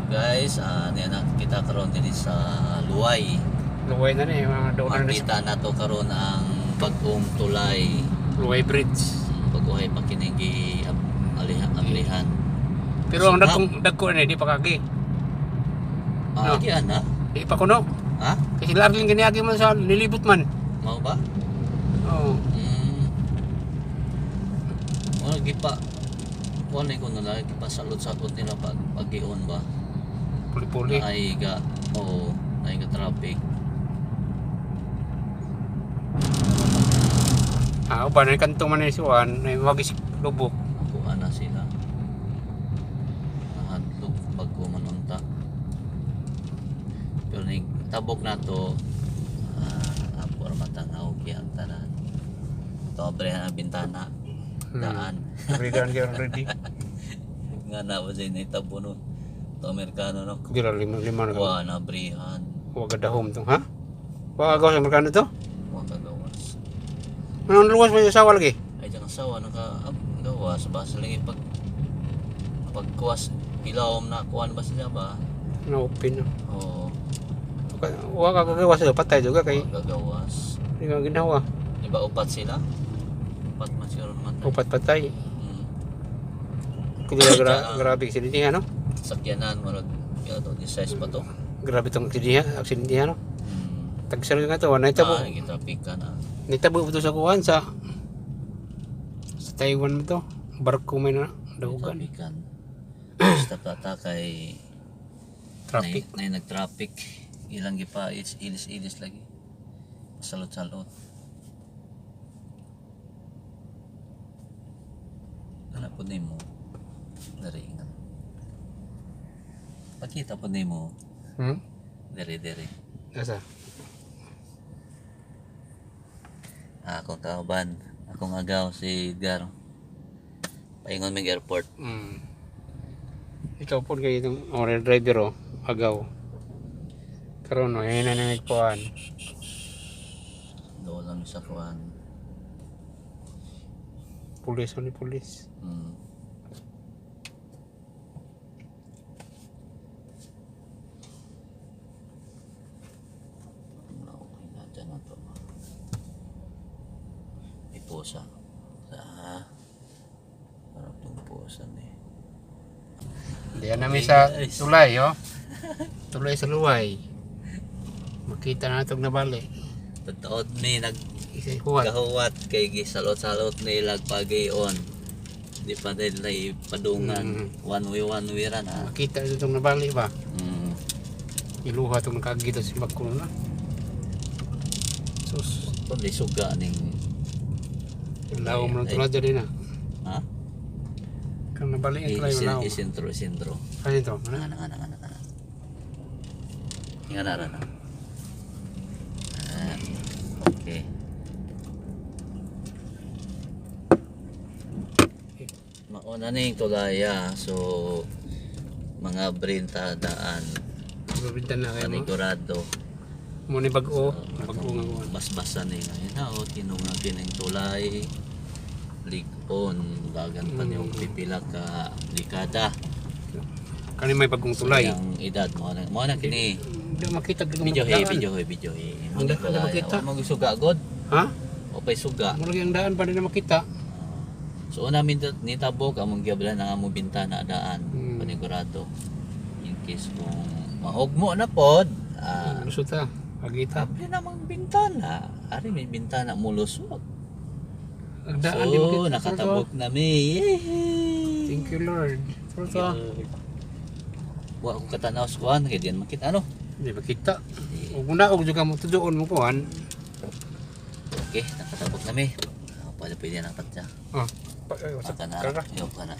Guys, niya na kita karon dinhi sa Luway. Luway na ni mga donor na sa Makita nato karon ang bag-ong tulay. Luway Bridge. Pag-uhay pa kini gi alihan ablihan. Pero ang dagkong dagko na di pa kagi. Ah, No. gi ana? Di pa kuno. Ha? Kasi larling gani man sa nilibot man. Mao ba? Oo. Wala gipa wala ko na lang gipa salot-salot nila pag pagion ba. Puli-puli. Ay ga, oo, ay ga traffic. Ah, uban na kanto man ni suwan, ay wagis lubok. Kuha na sila. Nahadlok bago man unta. Pero ning tabok na to, ako ra matanaw kay ang tanan. To abre ang bintana. Daan. Ready daan kayo ready. Nga na ba sa tabo no. To Amerikano no. Gira lima lima na. Kuha na abrihan. Wa gadahom to, ha? Wa agaw sa Amerikano to? Wa kagawas. Anong luwas mo yung asawa lagi? Ay dyan ang asawa naka gawas ba sa lingi pag pagkuwas ilawom na kuan ba sila ba? Na open na. Oo. Wa ka kagawas sa patay juga kay Gagawas. di ka ginawa. Di ba upat sila? Upat man siguro namatay. Upat patay. Kung grabe aksidente ano? Sakyanan murag to di size pa to. Grabe tong aksidente, aksidente ano? Tagsar nga to, naitabo. Ah, gitrapikan na. Naitabo to sa kuan sa Taiwan mo to. Barko may na dahugan. Trapikan. Basta plata kay Traffic. Na nag-traffic. Ilang gipa ilis-ilis lagi. Salot-salot. Ano po nimo? Dari nga. Pakita po nimo. Hmm? Dere dere. Asa? Ah, akong kauban, akong agaw si Edgar. Paingon mig airport. Ikaw po kayo itong owner driver oh, agaw. Karon no, yun na nagpuan. Doon lang sa kuan. Pulis ni pulis. Okay na dyan na to. May pusa. Sa parang itong pusa ni. Diyan namin sa Guys. tulay oh. Tulay sa luway. Makita na itong nabali. Tataod ni nag Isa huwat. kahuwat kay gisalot-salot nila pag-ion. Di pa nila ipadungan. One way ra na. Makita ito itong nabali ba? Iluha itong nakagita si Bakul na. Sus, Kundi suga ning law mo ng tulad dyan na. Ha? Kang nabali ang tulay law. Isintro, isintro. Kasi ito, ano? Ana, ana, ana, ana. Nga na, na. Ah, okay. Mauna na yung tulaya. So, mga brinta daan. Babintan na kayo mo. Panigurado. Muna bago, So, bago nga kuwan. Basbasan na yun. Ayun na, oh, tinunga kining tulay. Ligon. Dagan pa niyong pipila ka dekada. Kani may bagong tulay. Ang edad mo na. Mo na kini. Hindi makita gid Video hey, video hey, video hey. Mo Hindi na tulay. makita. Mo suga god. Ha? O pay suga. Mo lagi ang daan pa din na makita. So una min nitabok among giablan ang among bintana daan panigurado. In case kung mahugmo na pod, Lusot ta. Pagita. abli namang bintana. Ari may bintana mo lusot. Ang daan di So makita. nakatabok na mi. Yay! Thank you Lord. Ito. Wa ko katanaw sa kuan kay diyan makita ano. Di makita. Ug una og juga mo tuduon mo kuan. Okay, nakatabok na mi. Pwede pwede na patya. Oh. Sa Kana. kara. Yo kana.